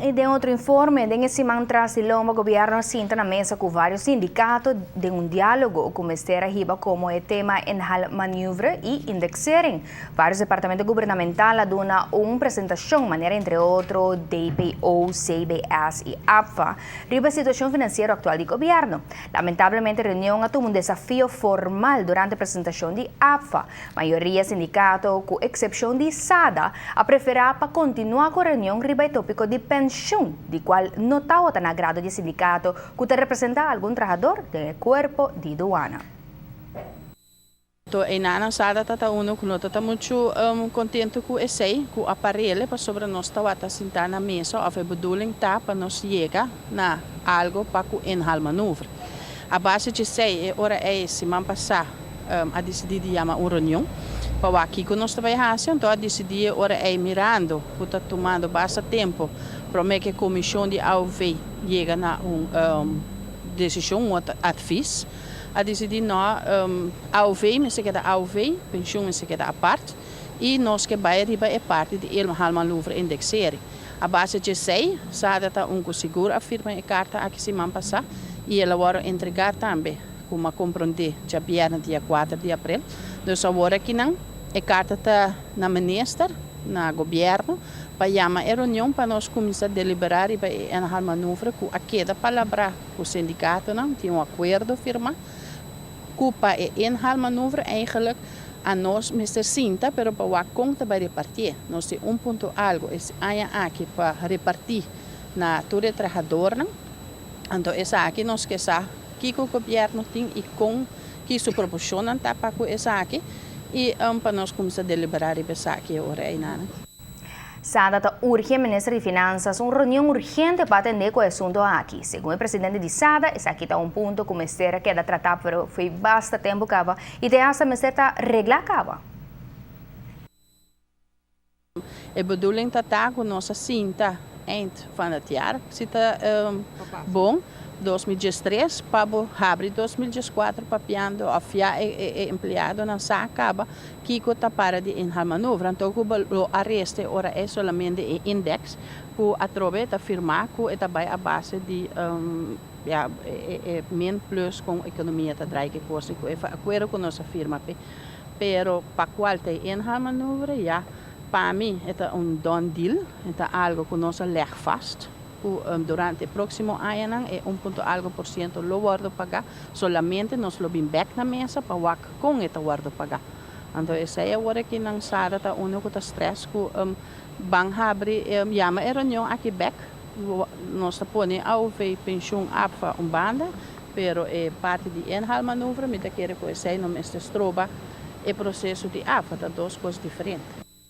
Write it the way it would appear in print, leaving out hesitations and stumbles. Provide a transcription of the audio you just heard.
I den otro informe, den e siman tras di lomba gobierno a sinta na mesa cu varios sindicato den un dialogo cu mester a hiba como e tema inhaalmanoeuvre y indexering. Varios departamento gubernamental a duna un presentacion manera entre otro DPO, CBS y APFA riba e situacion financiero actual di gobierno. Lamentablemente reunion a tuma un desafio formal durante presentacion di APFA. Mayoria sindicato, cu excepcion di SADA, a prefera pa continua cu reunion riba e topico di pensioen, di cual no tawata na agrado di sindicato cu ta representa algun trahador den e cuerpo di duana. To einan SADA ta uno ku no ta muchu kontentu ku esei, ku a parele, pasobra nos tawata sintá na mesa òf e bedoeling ta pa nos yega na algu pa ku inhaalmanoeuvre. A base di esei e ora ei siman pasá a disidí di yama un reunion pa wak kiko nos ta bai hasi. Anto a disidí e ora ei, mirando ku ta tumando basta tempu promé ku e komishon di AOV yega na un desishon, un advies, a disidí no, AOV mester keda AOV, penshun mester keda apart i nos ke bai riba e parti di inhaalmanoeuvre indexering. A base di esei, SADA ta un ku sigur a firma e karta aki siman pasá i el a wòrdu entregá tambe, komo a komprondé, djabièrnè dia 4 di aprel. Dus awor akinan e karta ta na minister, na gobièrnu, pa yama e reunion pa nos kuminsá deliberá riba e inhaalmanoeuvre ku a keda palabrá ku sindikatonan, tin un akuerdo firmá ku pa e inhaalmanoeuvre eigenlijk a nos mester sinta, pero pa wak kon ta bai repartié. Nos tin un punto algu e aña aki pa repartí na tur e trahadornan. Anto esaki nos ke sa kiko gobièrnu tin i kon ki su proporshonnan ta pa ku esaki i pa nos kuminsá deliberá riba esaki e ora einan. SADA ta urgi minister di Finanzas un reunion urgente pa atendé ku e asuntu aki. Segun e presidente di SADA, esaki ta un punto ku mester keda tratá pero for basta tempu kaba i te hasta mester ta reglá kaba. E bedoeling ta ku nos a sinta eind van het jaar, si ta bon, 2013, pa habri 2014 papiando òf ya e empleadonan sa kaba kiko ta para di inhaalmanoeuvre. Anto ku lo a resta ora e solamente e index ku atrobe ta firmá ku e ta bai a base di ja, e min plus ku ekonomia ta draai ku kos ku e akuerdo ku nos a firma pe. Pero pa kual ta inhaalmanoeuvre, ja, pa mi e ta un done deal, ta algu ku nos a leg vast ku durante e próksimo añanan e un punto algu por siento lo wòrdu pagá, solamente nos lo bin bèk na mesa pa wak kon e ta wòrdu pagá. Anto esei awor akinan SADA ta uno ku ta stress ku ban habri yama e reunion aki bèk, nos ta pone AOV, penshun, APFA un banda, pero e parti di inhaalmanoeuvre mi ta kere ku esei no mester stroba e proseso di APFA, ta dos kos diferente.